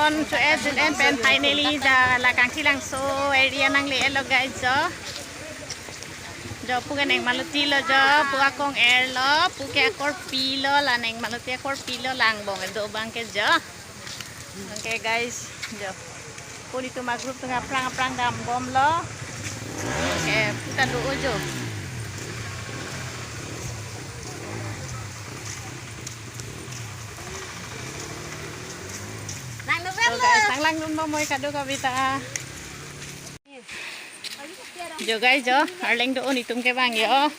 Lon chu e jun en pen finally ja la kang thilang so area nang le lo guys jo jo pu ke neng maluti lo jo pu akong air lo pu ke akor pi lo la neng maluti akor pi lo lang bong do bang ke jo. Okay guys jo pu ni tu ma group tu prang prang dam bom lo. Okay pu ta do jo. So guys, ang lang nun mo moy kado kabita. Jo guys jo, arleng doon itum ke bang yo.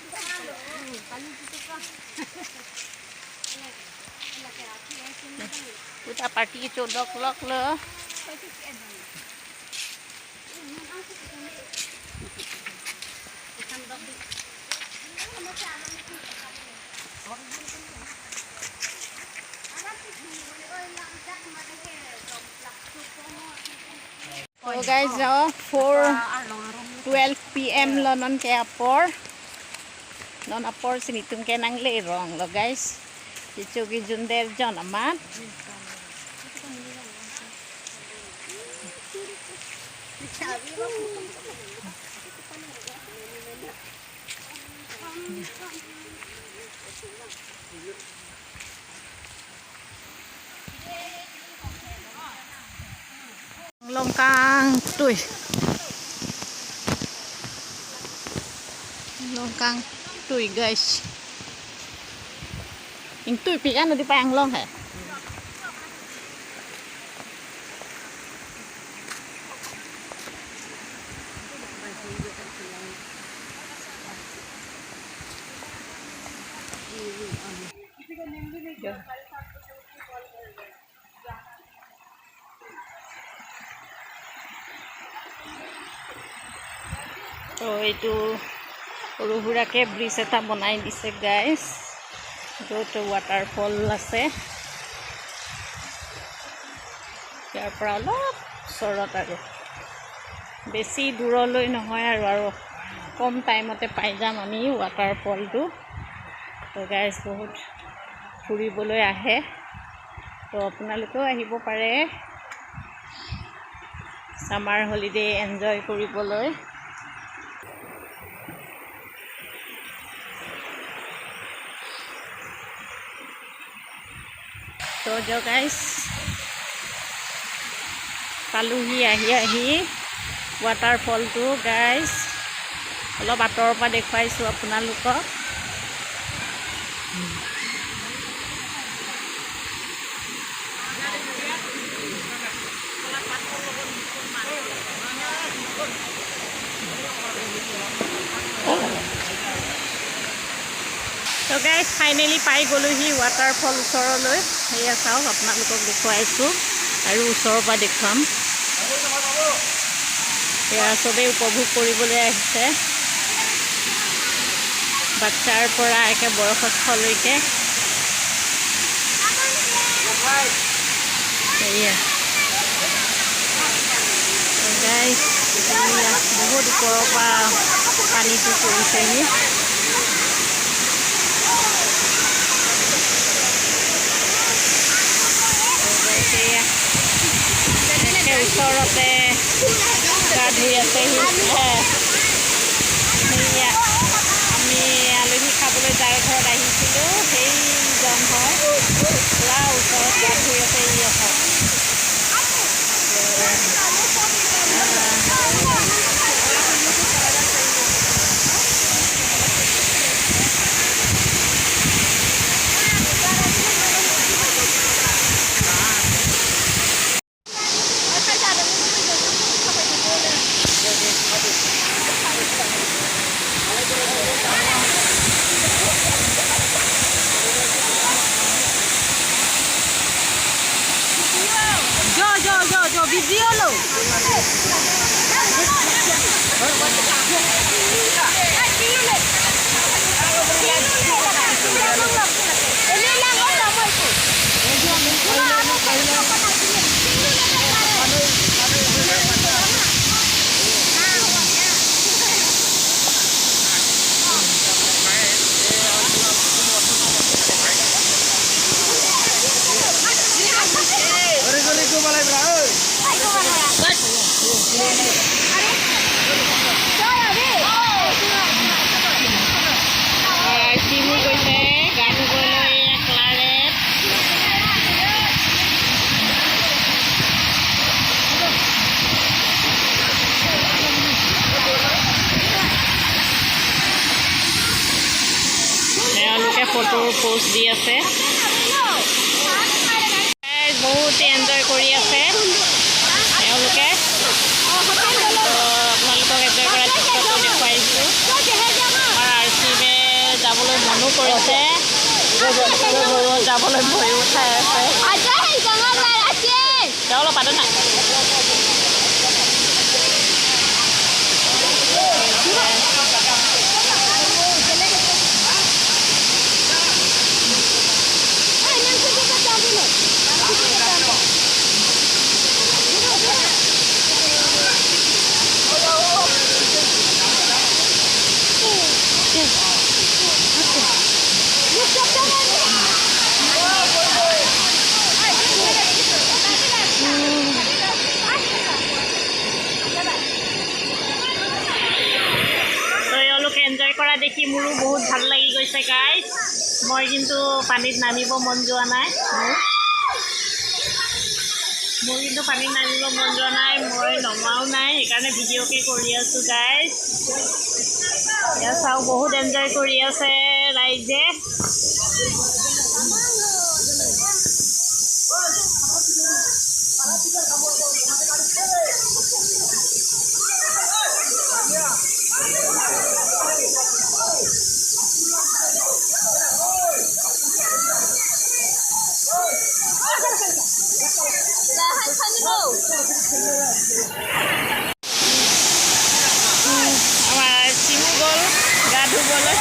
Puta party cho lok lok lo. So guys, 4:12 p.m. lo non ke apor. Non apor sinitum ke nang le rong lo guys. Chichu ki junder jon aman. Longkang tui. Longkang tui guys. Ing tui pi ano di pa ang long he. তো এইটো সৰু সুৰাকৈ bridge এটা বনাই দিছে guys, য'ত waterfall আছে। ইয়াৰ পৰা অলপ ওচৰত আৰু বেছি দূৰলৈ নহয় আৰু আৰু কম টাইমতে পাই যাম আমি ৱাটাৰফলটো। তো গাইজ বহুত ফুৰিবলৈ আহে, তো আপোনালোকেও আহিব পাৰে ছামাৰ হলিডে এনজয় কৰিবলৈ। তো jo guys পালোহি আহি আহি ৱাটাৰফলটো গাইজ, অলপ আঁতৰৰ পৰা দেখুৱাইছোঁ আপোনালোকক। তো গাইজ ফাইনেলি পাই গ'লোহি ৱাটাৰফল ওচৰলৈ। সেয়া চাওক আপোনালোকক দেখুৱাইছোঁ আৰু ওচৰৰ পৰা দেখুৱাম। এয়া চবেই উপভোগ কৰিবলৈ আহিছে, বাচ্চাৰ পৰা একে বয়সস্থলৈকে। সেয়া গাইজ বহুত ওপৰৰ পৰা পানীটো পৰিছেহি। ওচৰতে গা ধুই আছে। সেয়া আমি আলহী খাবলৈ যাৰ ঘৰত আহিছিলোঁ সেইজন হয়, পূৰা ওচৰত গা ধুই আছে। Video lo. ফটো পোষ্ট দি আছে। বহুত এনজয় কৰি আছে তেওঁলোকে। তো আপোনালোকক এনজয় কৰা দৃশ্যটো দেখুৱাইছোঁ। আমাৰ আৰ চিমে যাবলৈ মনো কৰিছে, যাবলৈ ভয়ো খাই আছে। তেওঁ অলপ পাতে নাই। তো এওঁলোকে এনজয় কৰা দেখি মোৰো বহুত ভাল লাগি গৈছে গাইজ। মই কিন্তু পানীত নামিব মন যোৱা নাই মোৰ। মোৰ কিন্তু পানীত নামিব মন যোৱা নাই, মই নমাও নাই, সেইকাৰণে ভিডিঅ'কে কৰি আছোঁ গাইজ। এয়া চাওক, বহুত এনজয় কৰি আছে ৰাইজে। আমাৰ চিমু গ'ল গা ধুবলৈ।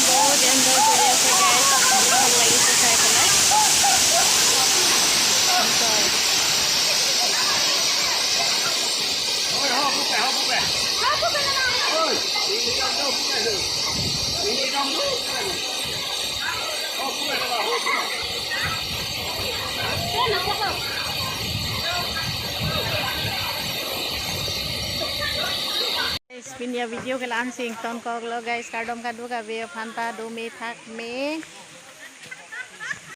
বহুত এনজয় কৰি আছে গাইজ, বহুত ভাল লাগিছে চাই পেলাই। Enjoy. Guys, pinya video ke lan sing ton kok lo guys, kardom kadu ka be phanta do me thak me.